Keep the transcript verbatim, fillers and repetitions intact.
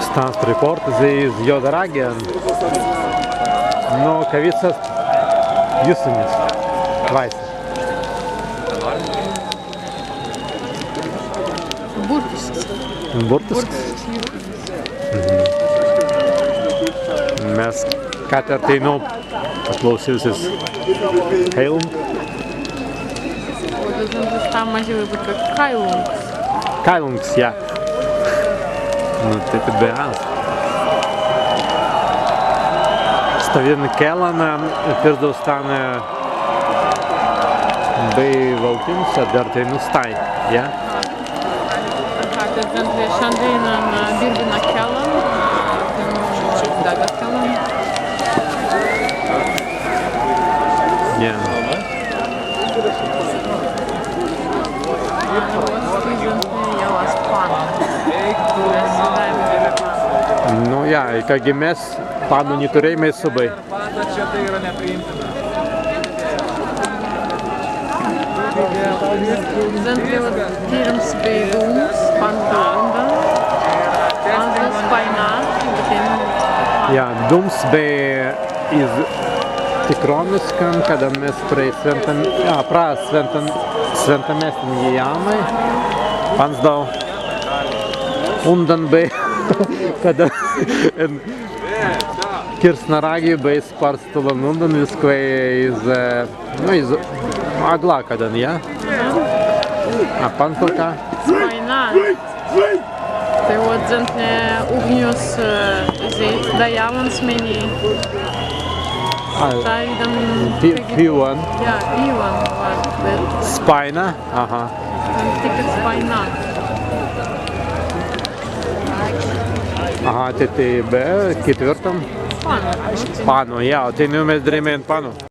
Stan repōrts iz Juodaragin. Nu, kawīds ast jussenis. Twāise. Burtisks. Burtisks? Burtisks. Mhm. Mes kat teinū paklāsīwusis Heilung. Sta mazīlai būt kā Kailungs. Kailungs, jā. Nu, tēt be ast. Stawīdan kellan, pirzdau stan bēi Waltins, adder teinū stāi, jā? Aha, tēt zentli šandēinan, ā, birbinna kellan, ā, teinū dagga kellan. Jā. Nu jā, ikāgi mes pannu ni turēimai subbai. Zentli, tīrms bēi dūms, panzdau undan, panzdau spāina, bet tēt. Jā, dūms bēi iz tikrōniskan, kaddan mes prei swentan, jā, pra swentan, swentan mēstan ijāmai. Panzdau undan bēi, kaddan en Kirsnaragi bēi spārts tūlan undan, wiskwēi iz, ā, nu, iz aglā kaddan, jā? A panzdau ka? Spāina. Tēt wot zentli ugnius, ā, zēit dajāwuns mennei. Ā, stawīdan pi-, pillan. Jā, pillan, wot, bet spāina? Aha. Tikai spāina. Aha, tēt, tēt be, ketwirtan? Pannu. Pannu, jā, teinū mes dirēimai en pannu.